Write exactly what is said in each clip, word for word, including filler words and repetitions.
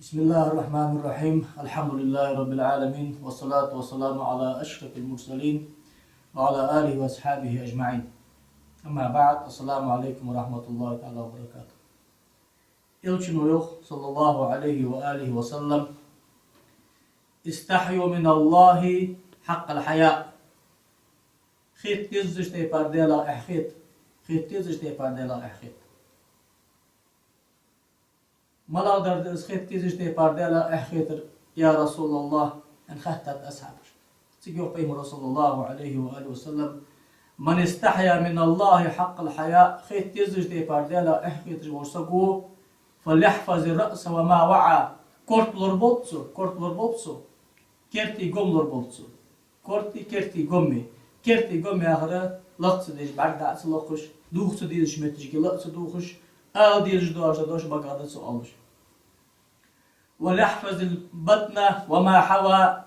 بسم الله الرحمن الرحيم. الحمد لله رب العالمين، والصلاة والسلام على أشرف المرسلين وعلى آله وأصحابه أجمعين. أما بعد، السلام عليكم ورحمة الله تعالى وبركاته. Элчано йоах, صلى الله عليه وآله وسلم: «استحيوا من الله حق الحياء». Хета дезача тайпара Даьлах эхь хета. Хета дезача тайпара Даьлах эхь хета. «МалагӀдар да из хета дезача тайпара Даьлах эхь хетар, я РасулаллахӀ?» — аьнна хаьттад асхьабаша. Цига йоах Пайхамара, صلى الله عليه وآله وسلم: «من استحيا من الله حق الحياء», хета дезача тайпара Даьлах эхь хеташ вола саг ва, «فليحفظ الرأس وما وعى», корта лораболба цо, корта лораболба цо, керттера гом лораболба цо. Корта, керттера гом. Керттера гом яхар лакха ца деш, бӀарг дӀа а ца локхаш, дувха ца дезача моттигашка ла а ца дувхаш, ала дезаш дола дош багах да ца оалаш. «وليحفظ البطن وما حوى»,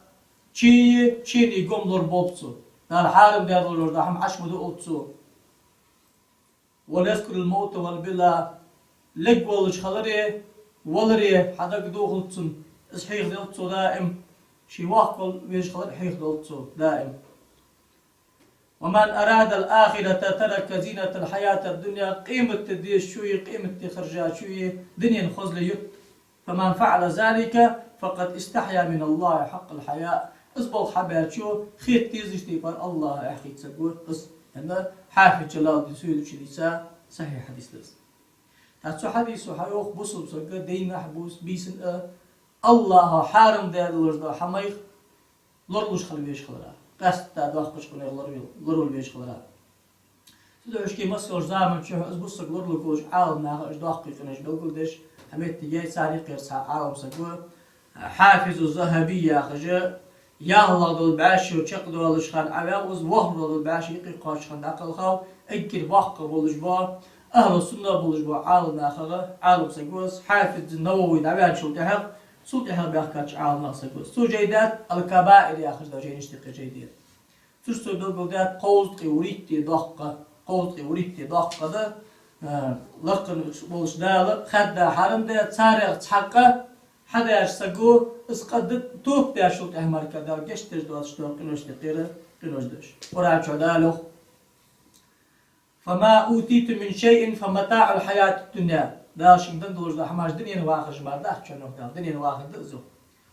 чуйи, чуйнеи гом лораболба цо. Дала хьарам даь долаш дола хӀама Ӏочу ма дуалба цо. «وليذكر الموت والبلى», лергволаш хилари, валари хьадагадохалда цунна, из хьехаделда цо даим. Ше воккха везаш хилар хьехаделда цо даим. «ومن أراد الآخرة ترك زينة الحياة الدنيا», къематди дезачои, къематди харжачои дунен хозал ютт. «فمن فعل ذلك فقد استحيا من الله حق الحياء». Из болх хьабаьчо хета дезача тайпара Аллах эхь хийцаргва из, аьнна, Хьафиз Джалалуддин Суютийс дийца сахьихь хьадис да из. ТӀаккха цу хьадисо хьайоах бусалба сага дийнахьа, бус-, бийсанна а Аллаха хьарам даь долаш дола хӀамаех лоралуш хила везаш хилара, къаьстта доккхача къинойх лоравал-, лоравала везаш хилара. Цудухьа шке массайолча заман чухь из бусалба саг лоралургволаш Ӏаламнаха уж доккхий къинош белгалдеш, хьаметтиг яй, царех кхера цхьа Ӏалам саг ва, Хьафизу Захаби яхаш, ялхлагӀа дола бӀаь шу чакхдоалача хана Ӏаваьв из, ворхӀлагӀа дола бӀаь шу юкъе кхоачача хана дӀакхелхав, эггара боккха болаш бола, ахӀлу сунна болаш бола Ӏаламнахах Ӏалам саг ва из, Хьафиз Навави дӀаваьнначул тӀехьагӀа, цул тӀехьагӀа баьхкача Ӏаламнахах саг ва из. Цо жай даьд, «Аль-Кабаир» яхаш дола жайнаш тӀа кхы жай да. Цу чу цо белгалдаьд кховзткъеи вурийтта доккха, кховзткъеи вурийтта доккха да, э, лакха волча Дала хаьдда хьарам даь, царех цхьаккха хьадаьча саго из къа д-, тоба даьчул тӀехьа мара Дала гешт деш доацаш дола къинош тӀа кхера къинош да уж. Къуръан чу Дала йоах: «فما أوتيتم من شيء فمتاع الحياة الدنيا». Дала шуга денна долаш дола хӀамаш дунен вахараш мара да, аьнна, чу йоах Дала, дунен вахар да из.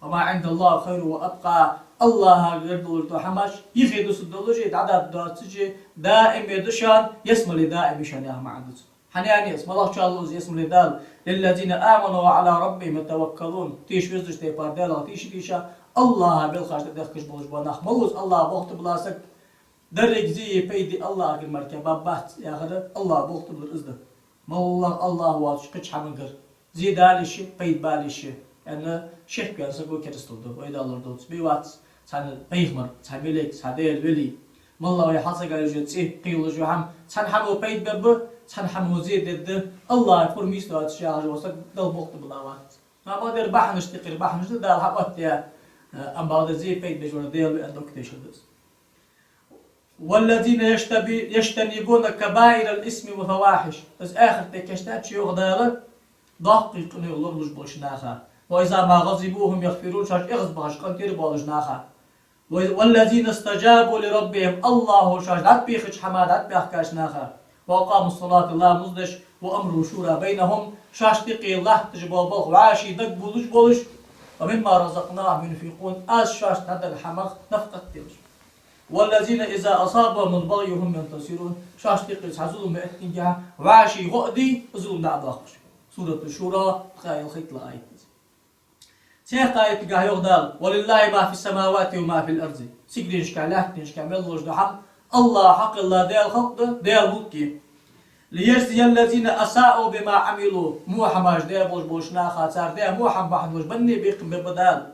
«وما عند الله خير وأبقى». Аллахагара долаш дола хӀамаш юхедусаргдолаш а, дӀадаргдоацаш а, даим а да шоана, ялсмале даим я шоана яха маӀан да цун. ХӀана я из, малагӀчоа лу из ялсмале Дала? «للذين آمنوا وعلى ربهم يتوكلون». Тешаш везача тайпара Даьлах тийша, тийша, Аллаха белхаш тӀадехкаш болаш бола нах. Малав из Аллах болх тӀабилла саг? Деррига зе а пайда а Аллахагара мара баьбац яхар, Аллах болх тӀабилар из да. МоллагӀа Аллах воацаш кхыча хӀамангара зе дале а, пайда бале а, аьнна, шек ваьнна саго керастал да, вай далар доцу бе вац, цхьан пайхамар, цхьа малейк, цхьа Даьла вели. МоллагӀа вай хьалсагӀа йолаш йола цӀи, кхы йолаш йола хӀама, цхьан хӀамо пайда бергба, цхьан хӀамо зе дергда, Аллахьа пурамаш доацаш яхаш вола саг Далла болх тӀабилла вац. Ма бакъдар бахьанаш, тикхира бахьанаш да, Дала хьаоттаяь, амма бакъдар зе пайда беш вар Даьла ва аьнна дог тешар да из. «والذين يجتبي-، يجتنبون كبائر الإثم والفواحش». Из ахарта кийчдаьд ший, йоах Дала, доккхий къинойх лоралуш болча наха. «وإذا ما غضبوا هم يغفرون», шоаш эгӀазбахача къинтӀера болаш наха. «و-، والذين استجابوا لربهم», Аллахо шоаш дӀатӀабехача хӀаман дӀатӀабаьхкача наха. «وأقاموا الصلاة», ламаз деш, «وأمرهم شورى بينهم», шоашта юкъе латташ бола балха вӀаший дагабувлаш болаш, «ومما رزقناهم ينفقون», аз шоашта дӀаденна хӀамах нафакъат делаш. «والذين إذا أصابهم البغي هم ينتصرون», шоашта юкъе цхьа зулам эттингехьа, вӀаший гӀо а дий, зулам дӀа а доаккхаш. Сурату Шура, ткъаь ялхайттлагӀа аят да из. Цхьаькха аятагахь йоах Дала: «ولله ما في السماوات وما في الأرض». Сигаленашкахь, лаьттанашкахь мел долаш дола хӀама Аллахьа хьакхелла Даьла халкъ да, Даьла мулк я. «ليجزي الذين أساءوا بما عملوا». Во хӀамаш даь болаш болча наха, цар даь во хӀама бахьан долаш банне бекхам бергба Дала.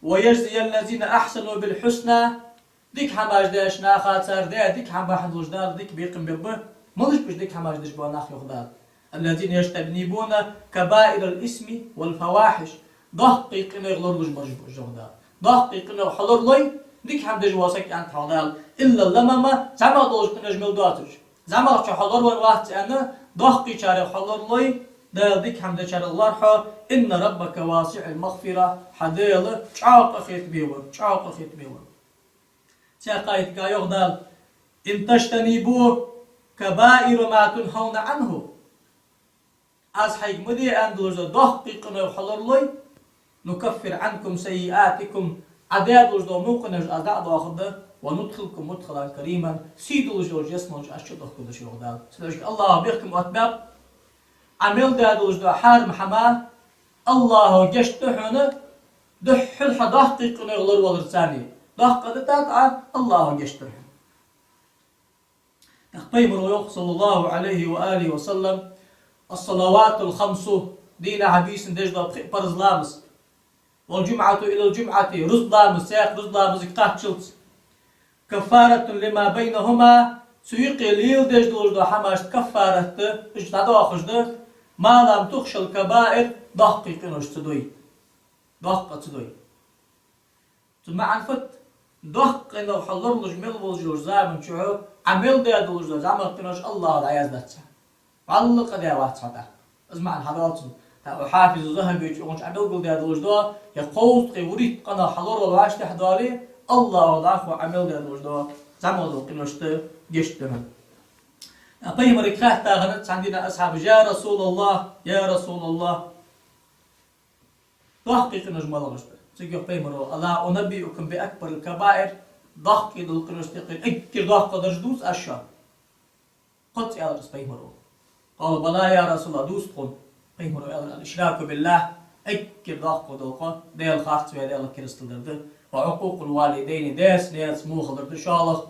«ويجزي الذين أحسنوا بالحسنى». Дика хӀамаш даьча наха, цар даь дика хӀама бахьан долаш Дала дика бекхам бергба. Малаш ба уж дика хӀамаш деш бола нах, йоах Дала? «الذين يجتنبون كبائر الإثم والفواحش». Доккхий къинойх лоралуш бараш ба уж, йоах Дала. Доккхий къинойх хьалоралой, дика хӀама деш вола саг, аьннад хьона Дала. «إلا اللمم», зӀамагӀа долаш къинош мел доацаш. ЗӀамагӀчох хьалораваьнна вац аьнна, доккхийчарех хьалоралой, Дала дика хӀама дечарех лоархӀ хьо, إن ربك واسع المغفرة, хьа Дала чӀоагӀа къахетаме ва, чӀоагӀа къахетаме ва. Цхьаькха аятагахь йоах Дала: إن تجتنبوا كبائر ما تنهون عنه. Аз хьайга ма де аьнна долаш дола доккхий къиноех хьо лоралой, نكفر عنكم سيئاتكم, Ӏа даь долаш дола мукъанаш аз дӀа а доахаргда, وندخلكم مدخلا كريما, сий долаш йолча ялсмале чу аз чудохкаргда шо, йоах Дала. Цудухьа АллахӀа бехкам оттабаьб, Ӏа мел даь долаш дола хьарам хӀама АллахӀа гешт ду хьона, духхьал хьо доккхий къиноех лораваларца. Доккха да тӀаккха, АллахӀа гешт ду хьона. ТӀаккха Пайхамаро йоах, صلى الله عليه وآله وسلم: الصلوات الخمس, дийнахьа бийсан деш дола пхи парз ламаз, والجمعة إلى الجمعة, рузба ламаз цхьаькха рузба ламазага кхаччалца, كفارة لما بينهما, цу юкъе леладеш долаш дола хӀамашта каффарат да, уж дӀадоахаш да, ما لم تغش الكبائر, доккхий къинош ца дой. Доккха ца дой. Цун маӀан фуд? Доккхий къиноех хьо лоралуш мел волаш йолча заман чу Ӏа мел даь долаш дола зӀамагӀа къинош АллахӀа дӀаяздац хьа. ВаллахӀи къа даь вац хьа тӀаккха. Из маӀан хьадоал цун. ТӀаккха Хьафиз ЗахӀабечо укхунчу Ӏабелгалдаь долаш дола, ер кховзткъеи вурийтта къиноех хьо лоравала вӀаштӀехьадоале, АллахӀа дӀахо Ӏа мел даь долаш дола зӀамагӀа дола къиношта гешт ду хьона. Пайхамарга хаьттад хӀанз цхьан дийнахьа асхьабаша: يا رسول الله, يا رسول الله, доккхий къинош малагӀаш да? Цига йоах Пайхамаро: ألا أنبئكم بأكبر الكبائر, доккхий дола къиношта юкъера эггара доккхагӀдараш дувца аз шоана? Кхозза аьлар из Пайхамаро. قالوا بلى يا رسول الله, дувца тхона. Пайхамаро аьлар: الإشراك بالله, эггара доккхагӀа дола къа Даьла харц ве, Даьлах керастал дар да, وعقوق الوالدين, даьца-наьнаца во хилар да, шоллагӀа.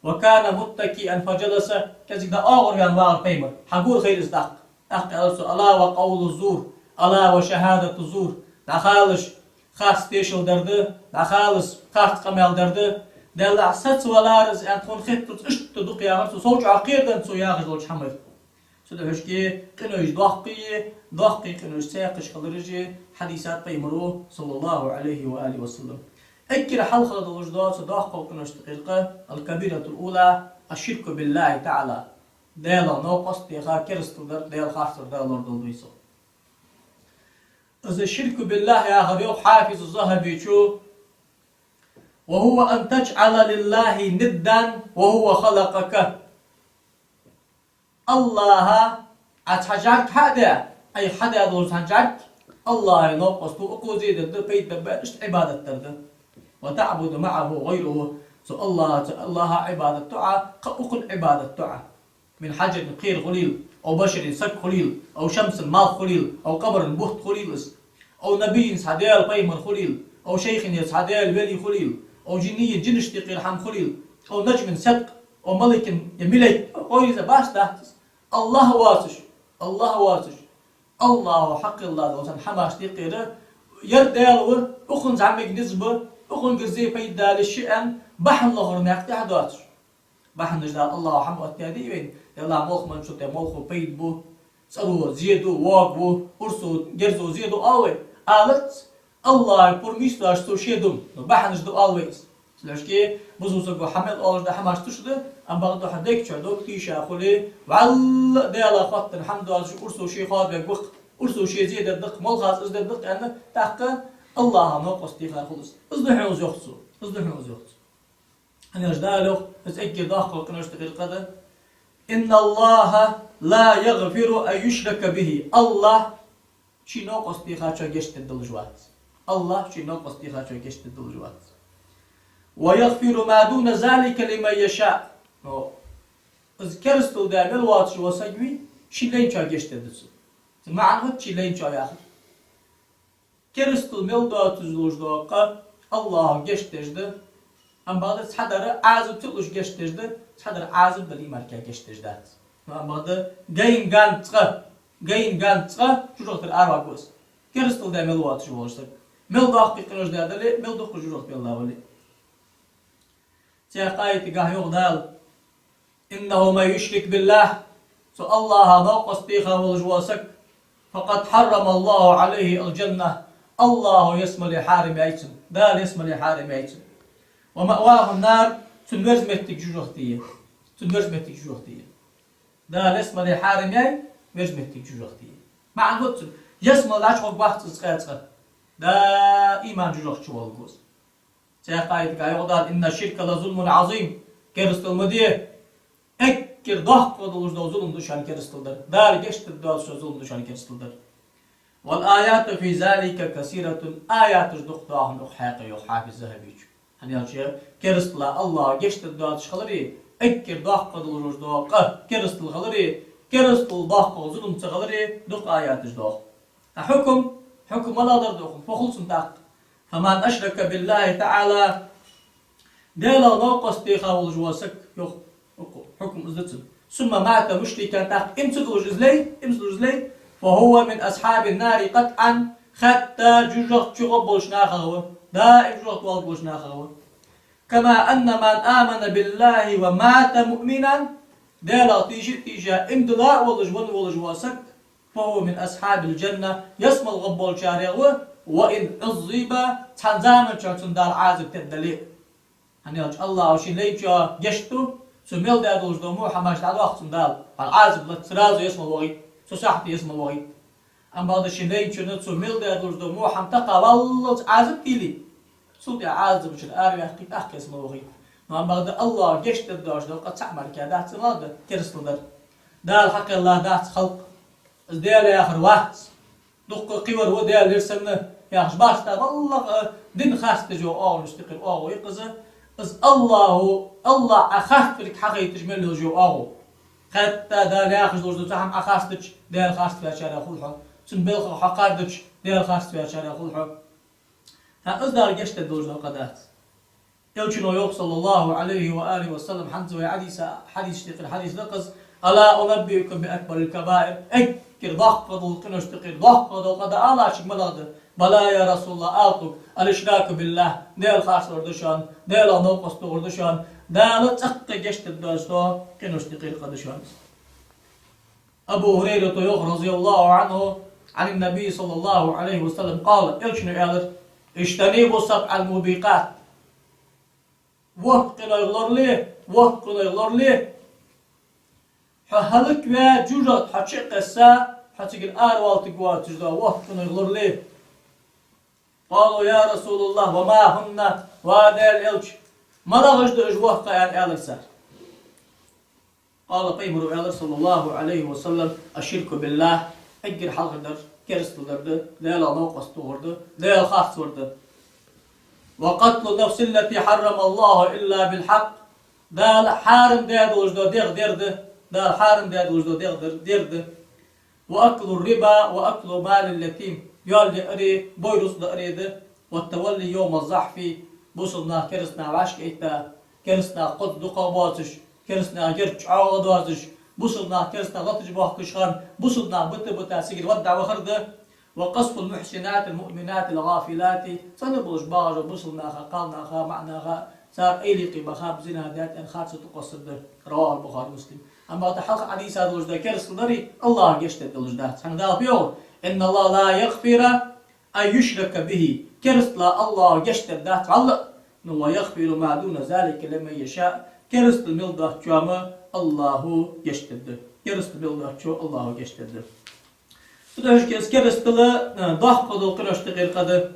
وكان متكئا فجلس, кӀезига дӀаоагӀорваьнна вагӀар Пайхамар, хьагор хайра из тӀаккха. ТӀаккха аьлар цо: ألا وقول الزور, ألا وشهادة الزور, дӀахалаш харц тешал дар да, дӀахалаш харц къамаьл дар да, Даьллахь, саца валара из аьнна тхона хеттарца иштта дукха яхар цо, сов чӀоагӀа кхераденна цо яхаш долча хӀамах. Цудухьа шке къинош доккхий, доккхий къинош цхьаькхаш хилараш хьадийцад Пайхамаро, صلى الله عليه وآله وسلم. Эггара хьалха долаш дола цу доккхача къиношта юкъера къа, الكبيرة الأولى الشرك بالله تعالى. Даьлах новкъост теха, керастал дар, Даьла харцдар, Дала лорадолда вай цох. Из ширку биллахӀ яхар, йоах Хьафиз ЗахӀабечо: وهو أن تجعل لله ندا وهو خلقك. АллахӀа Ӏа цхьа жӀарг хьа а даь, Ӏайха хьадаь дола цхьа жӀарг, АллахӀа новкъост ва, укхо зе дергда, пайда бергба аьнна, иштта Ӏибадат дар да. وتعبد معه غيره. Цу АллахӀаца, АллахӀа Ӏибадат ду Ӏа, кхы укхунна Ӏибадат ду Ӏа. من حجر, кхера хулийла, أو بشر, саг хулийла, أو شمس, малх хулийла, أو قمر, бутт хулийла из, أو نبي, цхьа Даьла пайхамар хулийла, أو شيخ, е цхьа Даьла вели хулийла, أو جني, жинашта юкъера хӀама хулийла, أو نجم, седкъа, أو ملك, е малейк, гӀойриза баш дац из. АллахӀ воацаш, АллахӀ воацаш, АллахӀа хьакхелла дола цхьан хӀамашта юкъера, ер Даьла ва, укхунна зӀамига низ ба, укхунгара зе пайда далаш ши аьнна, бахьан лохара никъ тӀехьа доацаш. Бахьанаш дала АллахӀа хьаоттадаьдий вайна? Даьллахь, молха мел чу тӀа молхо пайда бу, цӀаро зе ду, воагӀа ву, урсо, герзо зе ду оал вай. Алац, АллахӀа пурамаш доацаш цо ше ду, но бахьанаш да оал вай из. Цудухьа бусалба саго хьа мел оалаш да хӀамаш тӀуш да, амма бакъда хьа дег чу дог тийша хуле, валлахӀи, Даьлах хоттаденна хӀама доацаш урсо ше хоадабергва-кх, урсо ше зе дергда-кх, молхаца из дергда-кх аьнна, тӀаккха АллахӀа новкъост техар хул из. Из да хьона из, йоах цо. Из да хьона из, йоах цо. Хьанаш Дала йоах, из эггара доккхача къиношта юкъера къа да: إن الله لا يغفر أن يشرك به. АллахӀ ший новкъост техачоа гешт дергдолаш вац. АллахӀ ший новкъост техачоа гешт дергдолаш вац. ويغفر ما دون ذلك لمن يشاء. Но из керастал даь мел воацаш вола саг вий, ший лайначоа гешт дергда цо. Цун маӀан фуд ший лайначоа яхар? Керастал мел доацаш долаш дола къа АллахӀа гешт деш да, амма бакъда цхьадар Ӏазап ца луш гешт деш да, цхьадар Ӏазап дале а мара гешт деш дац. Амма бакъда гайна ганз къа, гайна ганз къа жожагӀатера араваргва из. Керастал даь мел воацаш вола саг, мел доккхий къинош даь дале а, мел дукха жожагӀате велла вале а. Цхьаькха аятагахь йоах Дала: إنه من يشرك بالله, цу АллахӀа новкъост теха волаш вола саг, فقد حرم الله عليه الجنة, АллахӀа ялсмале хьарам яьй цунна, Дала ялсмале хьарам яьй цунна. ومأواه النار, цун верза моттиг жожагӀате я. Цун верза моттиг жожагӀате я. Дала ялсмале хьарам яьй, верза моттиг жожагӀате я. МаӀан фуд цун? Ялсмале дӀачугӀоргвац из цкъа а цкъа. Даим жожагӀате чуволларгва из. Цхьаькха аятага йоах Дала: «إن الشرك لظلم عظيم». Керастал ма де, эггара доккха долаш дола зулам да шоана керастал дар. Дала гешт дергдоацаш дола зулам да шоана керастал дар. «والآيات في ذلك كثيرة». Аяташ дукха да хьона укх хьакъехьа, йоах Хьафиз ЗахӀабийс. ХӀана аьлча, керастала АллахӀа гешт дергдоацаш хилари, эггара доккха долаш дола къа керастал хилари, керастал доккха зулам ца хилари дукха аяташ да. ХӀукум, хӀукум малагӀа дар да укхун, фу хул цун тӀаккха? «فمن أشرك بالله تعالى». Даьлах новкъост теха волаш вола саг, йоах, укхун хӀукум из да цун. «ثم مات مشركا», тӀаккха иман ца дуллаш из лей, иман ца дуллаш из лей, «فهو من أصحاب النار قطعا», хатта жожагӀате чугӀоргболча нахах ва, даим жожагӀате волларгболча нахах ва. «كما أن من آمن بالله ومات مؤمنا», Даьлах тийша а тийша, иман дилла а волаш, венна волаш вола саг, «فهو من أصحاب الجنة», ялсмале гӀоргболчарех ва, «وإن عذب», цхьан заман чухь цунна Дала Ӏазап дергдале а. ХӀана аьлча АллахӀа шийна лайначоа гешт ду, цо мел даь долаш дола во хӀамаш дӀадоаккх цунна Дала, хьона Ӏазап лац, сразу ялсмале вахийт, цу сахьате ялсмале вахийт. Амма бакъда шийна лайначунна цо мел даь долаш дола во хӀама тӀакхаччалца Ӏазап дийле, цул тӀехьа Ӏазапа чура араваьккхийт, тӀаккха ялсмале вахийт. Но амма бакъда АллахӀа гешт дергдоацаш дола къа цхьа мара дац, из ма да керастал дар. Дала хьакхелла дац халкъ. Из Даьла яхар вац. Дукха кхывар ва Даьла, ер санна яхаш, башха моллагӀа, э, дин харцдеш йола оагӀонаш тӀехьара оагӀув я-кх из. Из АллахӀа, АллахӀ Ӏа харцверг хьахайташ мел йолаш йола оагӀув. Хатта Дала яхаш долаш дола цхьа хӀама Ӏа харцдича, Даьла харцваьчарех хул хьо. Цун белхах хьо кхардича, Даьла харцваьчарех хул хьо. ХӀаьта из Дала гешт дергдолаш дола къа дац. Элчано йоах, صلى الله عليه وآله وسلم, хӀанз вай хьадиса, хьадисашта юкъера хьадис да-кх из: «ألا أنبئكم بأكبر الكبائر؟» Эггара доккха дола къиношта юкъера доккха дола къа да алар шуга малагӀа да? «بلى يا رسول الله», ала тхога: «الإشراك بالله», Даьла харцвар да шоана, Даьлах новкъост тохар да шоана, Дала цӀаккха гешт дергдоацаш дола къиношта юкъера къа да шоана. Абу ХӀурайрата йоах, رضي الله عنه, عن النبي صلى الله عليه وسلم قال, Элчано аьлар: «اجتنبوا السبع الموبقات». ВорхӀ къинойх лорале, ворхӀ къинойх лорале. Хьо хӀалакваь, жожагӀате хьо чу а кхесса, хьо цигара аравалийтаргвоацаш дола ворхӀ къинойх лорале. «قالوا يا رسول الله وما هن؟» Ва Даьла Элча, малагӀаш да уж ворхӀ къа, аьнна, аьлар цар. قال, Пайхамаро аьлар, صلى الله عليه وسلم: «الشرك بالله», эггара хьалхардар керастал дар да, Даьлах новкъост тохар да, Даьла харцвар да. «وقتل النفس التي حرم الله إلا بالحق», Дала хьарам даь долаш дола дегӀ дер да, Дала хьарам даь долаш дола дегӀ дер, дер да. «وأكل الربا وأكل مال اليتيم», йоал яари, бой рузкъа даари да. «والتولي يوم الزحف», бусалба нах кераста наха вӀашкаэтта, кераста наха кхозза дукхагӀа боацаш, кераста наха герз чӀоагӀа доацаш, бусалба нах кераста наха латаш боахкаш хана, бусалба нах бита-бита цигара вадда вахар да. «وقذف المحصنات المؤمنات الغافلات», цӀена болаш багӀаш бола бусалба наха, кхалнаха, маӀанаха, цар эйла юкъе баха, зина даьд аьнна, харцо тӀакхоссар да. رواه البخاري ومسلم. Амма тӀа хьалха хьадиса долаш да керастал дари АллахӀа гешт дергдолаш дац. ХӀана Дала йоах: «إن الله لا يغفر أن يشرك به», керастала АллахӀа гешт дергдац вӀалла, но «ويغفر ما دون ذلك لمن يشاء», керастал мел доацачоа-м АллахӀа гешт дергда. Керастал мел доацачоа АллахӀа гешт дергда. Цудухьа из керастал, э, доккха дола къиношта юкъера къа да.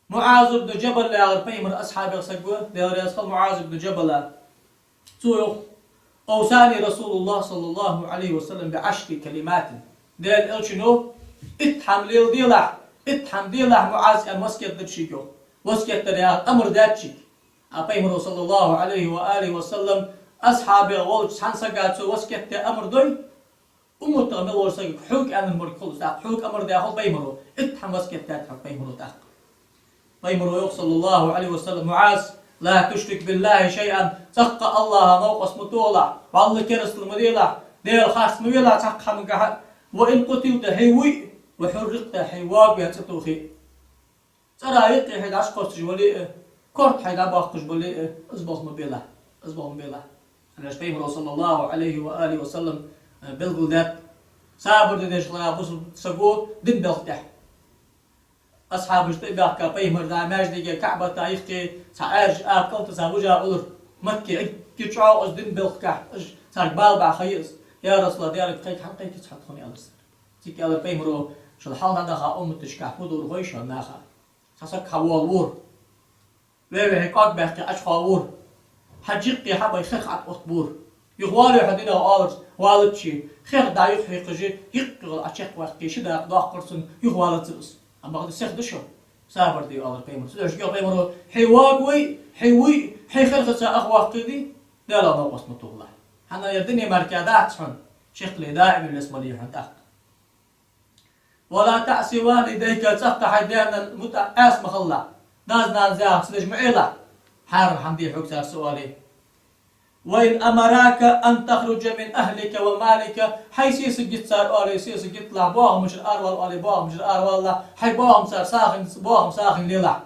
МуӀаз ибн Джабал яхар Пайхамара асхьабех саг ва, Даьла раьза хилва МуӀаз ибн Джабала. Цо йоах: «أوصاني رسول الله صلى الله عليه وسلم بعشر كلمات». Даьла Элчано: «Итт хӀама леладелахь, итт хӀама делахь, МуӀаз», аьнна, васкет дир шийга, йоах. Васкет дар яхар, амар даьд шийга. А Пайхамаро, صلى الله عليه وآله وسلم, асхьабех волча цхьан сага цо васкет де амар дой, умматах мел волча сагага хьога аьнна мара хул из, тӀаккха хьога амар даь хул Пайхамаро. Итт хӀама васкет даьд хьога Пайхамаро тӀаккха. Пайхамаро йоах, صلى الله عليه وسلم: «МуӀаз, لا تشرك بالله شيئا», цӀаккха АллахӀах новкъост ма тохалахь, вӀалла керастал ма делахь, Даьла харц ма велахь цхьаккха хӀамагахьа, «وإن قتلت», хьо вуй, «وحرقت», хьо воагаваь цӀатохе. ЦӀера юкъе хьо дӀакхоссаш вале а, корта хьо дӀабоаккхаш бале а, из болх ма белахь, из болх ма белахь. ХӀана аьлча Пайхамаро, صلى الله عليه وآله وسلم, э, белгалдаьд, сабар де дезаш хилара бусалба саго дина белха тӀа. Асхьабаш тӀабаьхка Пайхамар дӀа маьждиге, КаӀбата юхе, цхьа Ӏаьржа а кӀалтӀа цхьа вижа улар. Макка эггара чӀоагӀа из дина белхашка, уж царга бала баха ха я из. Я Расулаллах, Даьлага кхайка, хӀана кхайкац хьо тхона, аьлар цар. Цига аьлар пайхамаро: шул хьалха дӀадаха умматашка хьа фу дора хой шоана, наха? Цхьа саг хьавоалавора. Ве-ве кӀоаг баьккхе Ӏочухоавора. Хьа жикъе хьа бай хех ӀотӀаоттабора. Юхавале хьо динах, оалар, валаччи, хех дӀа юхахьекхаш, юкъе гӀолла Ӏочекхваьккхе, ши дакъа доаккхар цунна, юхавалацар из. Амма бакъда сиха да шо, сабар де, аьлар пайхамаро. Цудухьа йоах пайхамаро: хье воагавой, хье вуй, хье херхаца ах воаккхийдий, Даьлах новкъост ма тохалахь. ХӀана аьлча ер дуне мара дац хьона, шекхле даим лес ма ле хьона тӀаккха. ولا تعص والديك, цӀаккха хьай даь-наьна мутӀахь Ӏаьса ма хилалахь. Дас-нанас яхар ца деш ма Ӏелахь. Хьарам хӀама да хьога цар ца оале. وإن أمراك أن تخرج من أهلك ومالك, хьай сесаг йита цар оале, сесаг йиталахь, боахамашкара аравала оале, боахамашкара аравалалахь, хьай боахам цар сагӀийна, боахам сагӀийна лелахь.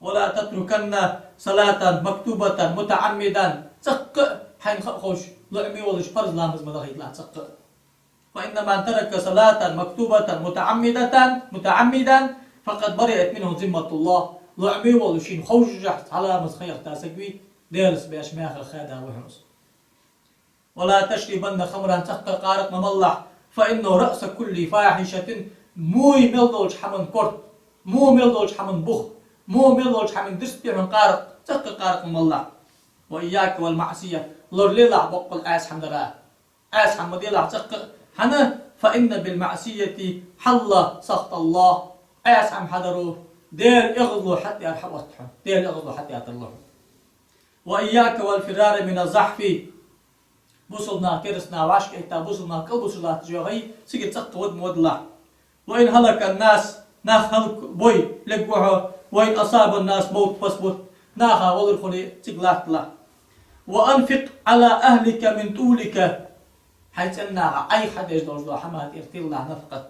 ولا تتركن صلاة مكتوبة متعمدا, цӀаккха а хьайна ха а ховш, лоӀаме волаш, парз ламаз ма дахийталахь цӀаккха а. فإن من ترك صلاة مكتوبة متعمدة، متعمدا، فقد برئت منه ذمة الله. ЛоӀаме волаш, шийна ховшшехь цхьа ламаз ха яхийта саг вий, Даьлаца беш мехах хаьда ва хьона из. ولا تشربن خمرا, цӀаккха къаракъ ма малалахь, فإنه رأس كل فاحشة, во мел долча хӀаман корта, во мел долча хӀаман бух, во мел долча хӀаман дирст да хьона къаракъ, цӀаккха къаракъ ма малалахь. وإياك والمعصية, лоралелахь боккъал Ӏаьса хӀама дара. Ӏаьса хӀама ма делахь цӀаккха а, хӀана, فإن بالمعصية تحل سخط الله, Ӏаьса хӀама хьадаро Даьла эгӀазло хьатӀаяр хьаотт хьона, Даьла эгӀазло хьатӀаэттар лу хьона. وإياك والفرار من الزحف, бусалба нах кераста наха вӀашкаэтта, бусалба нах кӀалбусаш латташ йоагӀий, цигара цӀаккха вада ма вадалахь. وإن هلك الناس, нах хӀалакбой, лергва хьо, وإن أصاب الناس الموت فاثبت, наха валар хуле, цига латталахь. وأنفق على أهلك من طولك, хьай цӀен наха Ӏайха хьадеш долаш дола хӀама тӀера тиллалахь нафакъат.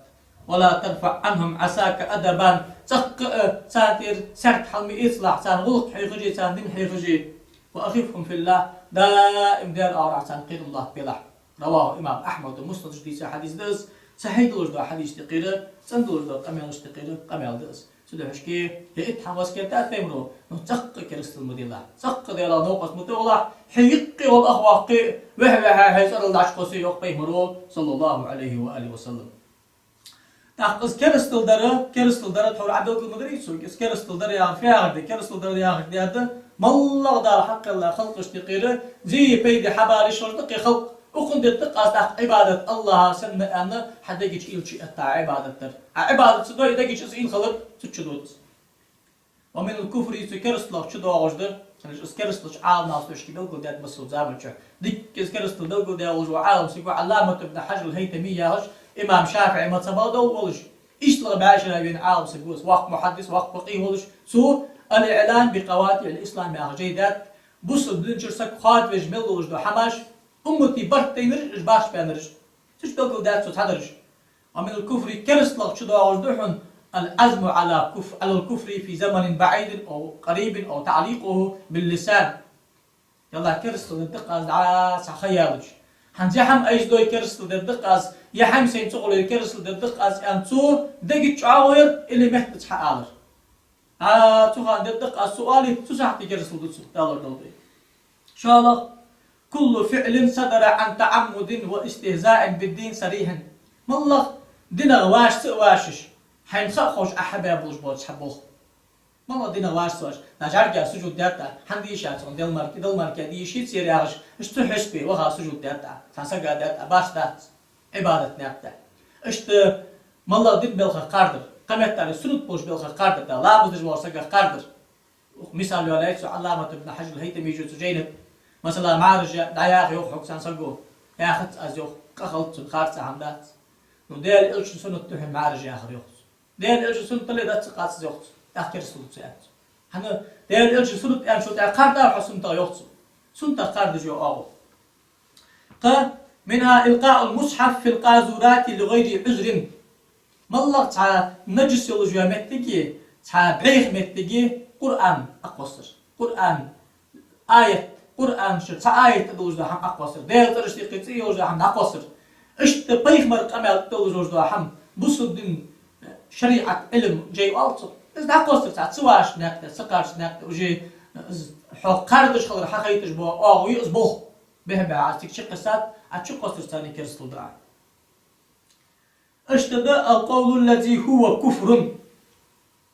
ولا ترفع عنهم عصاك أدبا, цӀаккха а царна тӀера саьрг хьалма эцалахь, царна гӀулакх хьехаш, царна дин хьехаш. وأخفهم في الله, даим Даьла оагӀорахьа царна кхерам латтабелахь. رواه الإمام أحمد, Муснада чу дийца хьадис да из, сахьихь долаш дола хьадисашта юкъера, цӀена долаш дола къамаьлашта юкъера къамаьл да из. Цудухьа ер итт хӀама васкет даьд пайхамаро, ну, цӀаккха керастал ма делахь, цӀаккха Даьлах новкъост ма тохалахь, хье юкъе гӀолла ах воаккхе, вехьа-вехьа хьай цӀерал дӀачукхоссе, йоах пайхамаро, صلى الله عليه وآله وسلم. ТӀаккха из керастал дар, керастал дар тхьовра Ӏобелгалдаьдарий цо, из керастал дар яхар фу яхар да, керастал дар яхар да, моллагӀа Дала хьакхелла халкъашта юкъера зе, пайда хьабала йиш йолаш да-кх ер халкъ. Укхун дергда-кх аз тӀаккха Ӏибадат, АллахӀа санна аьнна, хьа дега чу уйла чуэтта Ӏибадат дар. Ӏа Ӏибадат ца дой, дега чу из уйла хилар цу чу дода из. ومن الكفر, цу керасталах чудоагӀаш да, хӀанз из керастал Ӏаламнаха шоашка белгалдаьд массаза заман чухь. Дикка из керастал белгалдаь волаш ва Ӏалам саг ва Ӏалламат ибн Хьажар ал-ХӀайтамий яхаш, имам ШафиӀий мазхӀабах дола волаш, иштта лагӀа бӀаь шера вена Ӏалам саг ва из, воккха мухьаддис, воккха факъихӀ волаш, цо الإعلام بقواطع الإسلام яха жай даьд, бусалба дина чура саг хоадавеш мел долаш дола хӀамаш, уммата барт тайнараш, уж бахьаш баьннараш. Цу чу белгалдаьд цо цхьадараш. ومن الكفر, керасталах чудоагӀаш да хьона, العزم على كف-، على الكفر في زمن بعيد أو قريب أو تعليقه باللسان. Ялла, керастал дергда-кх аз дӀа цхьа ха яьлча. ХӀанз ер хӀама айса дой, керастал дергда-кх аз, ер хӀама сайна ца хуле, керастал дергда-кх аз, аьнна цо дега чу чӀоагӀо яр или меттаца хьаалар. А, цу хана дергда-кх аз цо оале, цу сахьте керастал ду цо, далар далдой. ШоллагӀа: كل فعل صدر عن تعمد واستهزاء بالدين صريح. МоллагӀа динах вӀаши ца а вӀашаш, хьайна ха а ховш Ӏа хьабаь болаш бола цхьа болх. МоллагӀа динах вӀаши ца а вӀашаш, нагахь жӀарга сужуд даьд Ӏа, хӀана дийша цунна, Далла мара, Далла мара дийша церий яхаш, иштта цу хьисапе ваха сужуд даьд Ӏа, цхьан сага даьд Ӏа, башха дац. Ӏибадат наькъ тӀа. Иштта моллагӀа дина белхах кхардар, кхыметтел суннат болаш белхах кхардар, да, ламаз деш волча сагах кхардар. Укх мисал йоалаяьй цу Ӏалламат ибн Хьажар ал-ХӀайтамийс цу жайна тӀа. Масала, мӀараш дӀаяха йоах хьога цхьан саго, яхац аз йоах, къа хилац цунна, харц хӀама дац. Ну, Даьла Элчан суннат да хьона мӀараш яхар йоах цо. Даьла Элчан суннат дале, дац, кхац аз йоах цо. ТӀаккха керастал ду цо, аьннад цо. ХӀана, Даьла Элчан суннат аьнна шо тӀаккха кхардалахь хьо суннатах йоах цо. Суннатах кхардаш йоах оаха. Кхы: منها إلقاء المصحف في القاذورات لغير عذر. МоллагӀа цхьа наджас йолаш йола моттиге, цхьа бӀеха моттиге Къуръан Ӏокхоссар. Къуръан аят, Къуръан чура цхьа аят тӀа долаш дола хӀама Ӏокхоссар. Даьла цӀерашта юкъе цӀи йолаш дола хӀама дӀакхоссар. Иштта пайхамара къамаьл тӀа долаш дола хӀама, бусалба дина шариӀат, Ӏилма жай оал цох. Из дӀакхоссар цхьа ца вӀашача наькъ тӀа, ца кхарчача наькъ тӀа, уже из хьох кхардаш хилар хьахайташ бола оагӀув я из болх. Бехк-бехк Ӏа цига чукхессад, Ӏа чукхоссарца царна керастал ду Ӏа. Иштта да القول الذي هو كفر.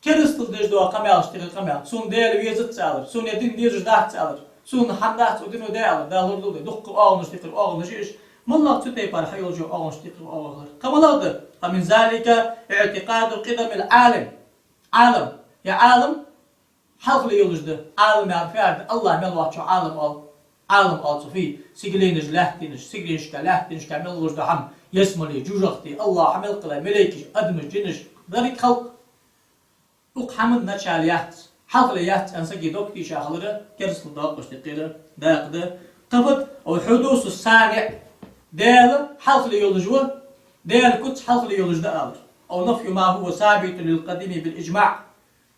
Керастал деш дола къамаьлаш тӀехьа къамаьл. Сона Даьла везац алар, сона ер дин дезаш дац алар, сона хӀама дац укх дино даь алар, Дала лорадолда вай. Дуккха оагӀонаш тӀехьа оагӀонаш я уж. МалагӀа цу тайпара хьайолча оагӀонаш тӀехьа оагӀув хилар? Кхы малагӀа да? ومن ذلك اعتقاد قدم العالم. Ӏалам. Ер Ӏалам хьалхале йолаш да. Ӏалам яхар фу яхар да? АллахӀ мел воацачох Ӏалам оал. Ӏалам оал цох фу? Сигаленаш, лаьттанаш, сигаленашка, лаьттанашка мел луш да хӀама, ялсмале, жожагӀате, АллахӀ мел кхелла малейкаш, адамаш, жинаш, деррига халкъ. Укх хӀаман начало яц, хьалхале яц аьнна сага дог тийша хилар керастал доаккхаш тӀехьара дакъа да. Кхы фуд? وحدوث الصانع. Даьла хьалхале йолаш ва, Даьла куц хьалхале йолаш да алар. أو نفي ما هو ثابت للقديم بالإجماع.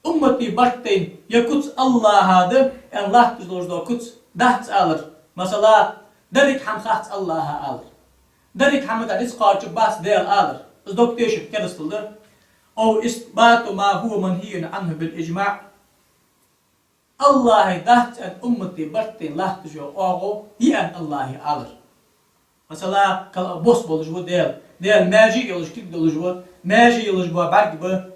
Уммата барт тайна ер куц АллахӀа да аьнна латташ долаш дола куц дац алар. Масала, деррига хӀама хац АллахӀа алар. Деррига хӀаман тӀа низ кхоачаргбац Даьла алар. Из дог тешар керастал да. أو إثبات ما هو منهي عنه بالإجماع. АллахӀа дац аьнна уммата барт тайна латташ йола оагӀув я аьнна АллахӀа алар. Масала, кхы а бос болаш ва Даьла. Даьла маьже а йолаш кулг долаш ва, маьже йолаш бола бӀарг ба,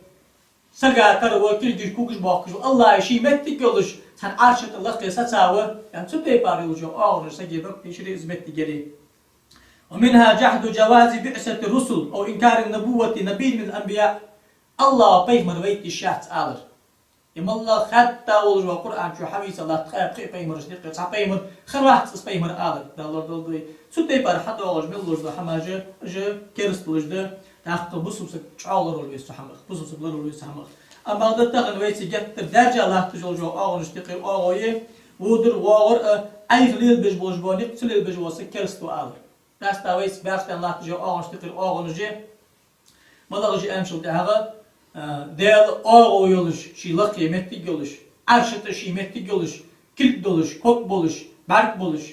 сага тара ва, кулгаш, когаш боахкаш ва. АллахӀа ший моттиг йолаш, цхьан Ӏарша тӀа лакхе саца ва, аьнна цу тайпара йолча оагӀонаш сага дог тийшари из моттиг яри. ومنها جحد جواز بعثة الرسل أو إنكار نبوة نبي من الأنبياء. АллахӀа пайхамар вайта йиш яц алар. Е малагӀа хатта волаш ва Къуръан чу хьавийца латта кхаь пхи пайхамараш юкъера цхьа пайхамар хиннавац из пайхамар алар, Дала лорадолда вай. Цу тайпара хьадоагӀаш мел луш да хӀамаш, уж керасталаш да, тӀаккха бусалба саг чӀоагӀа лоравала веза цу хӀамах, бусалба саг лоравала веза цу хӀамах. Амма да тахан вайцига геттара даьржа латташ йолча оагӀонаш тӀехьа оагӀув я, водар, воагӀар а, Ӏайха лелабеш болаш бола никъ ца лелабеш вола саг кераста ва алар. Къаьстта вайцига баьхтан латташ йола оагӀонаш тӀехьа оагӀонаш я. МалагӀаш я аьнначул тӀехьагӀа, а, Даьла оагӀув йолаш, ший лакхе моттиг йолаш, Ӏарша тӀа ший моттиг йолаш, кулг долаш, ког болаш, бӀарг болаш,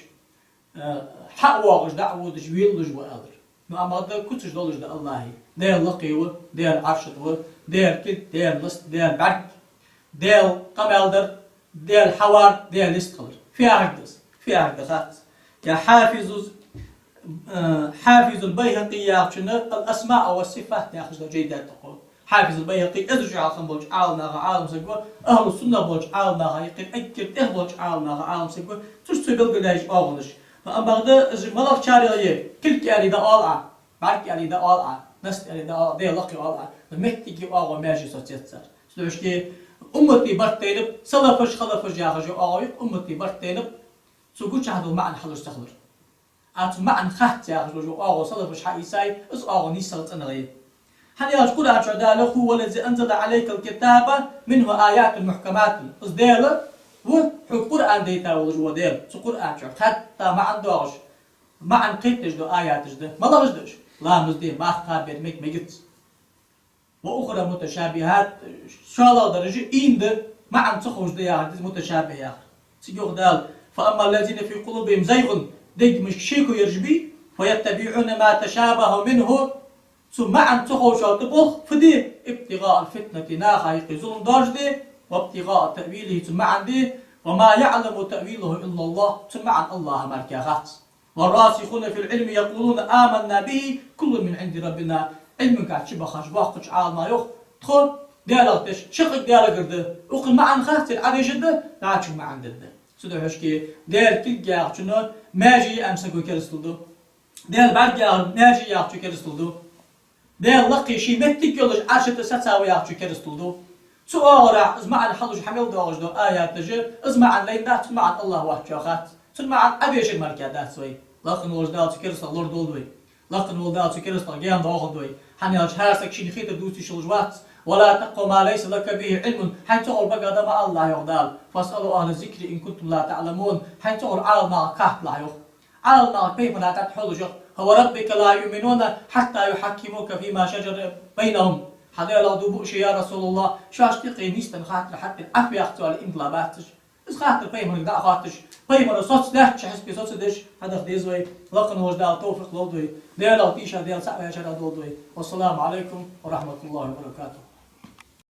а, хьа а воагӀаш, дӀа а водаш, велалуш ва алар. Ну, амма да куцаш долаш да АллахӀа. Даьла лакхе ва, Даьла Ӏарша тӀа ва, Даьла кулг, Даьла ласт, Даьла бӀарг, Даьла къамаьл дар, Даьла хьавар, Даьла йистхилар. Фу яхар да из? Фу яхар да хац. Ер Хьафиз, э, Хьафиз аль-Байхьакъи яхачун «Аль-Асмаъ ва сифат» яхаш дола жайна тӀа тхо. Хьафиз аль-Байхьакъи эзар шу хьалха болча Ӏаламнаха Ӏаламсаг ва, ахӀлу сунна болча Ӏаламнаха юкъера эггара тӀех болча Ӏаламнаха Ӏаламсаг ва, цо белгалдаьд оагӀонаш. Амма бакъда из малагӀчарех я, кулг аьле дӀаоал Ӏа, бӀарг аьле дӀаоал Ӏа, наст аьле дӀаоал Ӏа, Даьла лакхе оал Ӏа, моттиге оагӀув, маьже соцац цар. Цудухьа шке уммата барт тайнаб, салафаш, халафаш яхаш йола оагӀув я-кх, уммата барт тайнаб, цу гучахьа дола маӀан хьалуш ца хилар. А цу маӀан хац яхаш йола оагӀув салафаша хьаийцай, из оагӀув нийсагӀа цӀенагӀа я. ХӀана аьлча Къуръан чу Дала: «هو الذي أنزل عليك الكتاب منه آيات محكمات». Из Даьла ва, хьога Къуръан дайта волаш вола Даьла. Цу Къуръан чу хатта маӀан доагӀаш, маӀан кхетадеш дола аяташ да. МалагӀаш да уж? Ламаз де, марха кхаба бер мег-мегац. «وأخر متشابهات», шоллагӀдараш ийна да, маӀан ца ховш да яхар да из муташабихӀ яхар. Цига йоах Дала: «فأما الذين في قلوبهم زيغ», дегашка шеко яраш бий, «فيتبعون ما تشابه منه», цу маӀан ца ховшал тӀаболх, фу де, «ابتغاء الفتنة», наха юкъе зулам доаржаде, «وابتغاء تأويله», цун маӀан де, «وما يعلم تأويله إلا الله», цун маӀан АллахӀа мара кхы хац. «والراسخون في العلم يقولون آمنا به كل من عند ربنا». Ӏилманга чубахача боккхача Ӏаламнаха йоах: тхо Даьлах деш, шаккхе Даьлагара да. Укхун маӀан хацар Ӏадешаргда, дӀачун маӀан дергда. Цудухьа шке Даьла кулг яхачун маьже я аьнна саго керастал ду. Даьла бӀарг яхар маьже я яхачо керастал ду. Даьла лакхе ший моттиг йолаш Ӏарша тӀа саца ва яхачо керастал ду. Цу оагӀорахьа из маӀан хьалуш хьа мел доагӀаш дола аяташ, из маӀан лайна дац, цун маӀан АллахӀ воацачоа хац. Цун маӀан Ӏадешар мара кхы дац вай. Лакха волча Дала цу керастах лорадолда вай. Лакха волча Дала цу керастах гаьна доахалда вай. ХӀана аьлча хӀара саг шийна хетар дувца йиш йолаш вац. «ولا تقف ما ليس لك به علم». Хьайна ца ховр багах дӀа ма алалахь, йоах Дала. «فاسألوا أهل الذكر إن كنتم لا تعلمون». Хьайна ца ховр Ӏаламнахах кхахьталахь, йоах. Ӏаламнахага пайхамара тӀа хьулжах: «فوربك لا يؤمنون حتى يحكموك فيما شجر بينهم». Хьа Даьлах дув буъ шоана, я РасулаллахӀ, шоашта юкъе нийсденна хаттар хьатӀадена Ӏа фу яхац аьнна, ийман дилла бац уж. Из хаттар пайхамарга дӀа а хотташ, пайхамара соцадаьча хьисапе соцадеш хьадаха деза вай. Лакха волча Дала товфикъ лолда вай. Даьлах тийша, Даьла цаӀ ваьчарех долда вай. والسلام عليكم ورحمة الله وبركاته.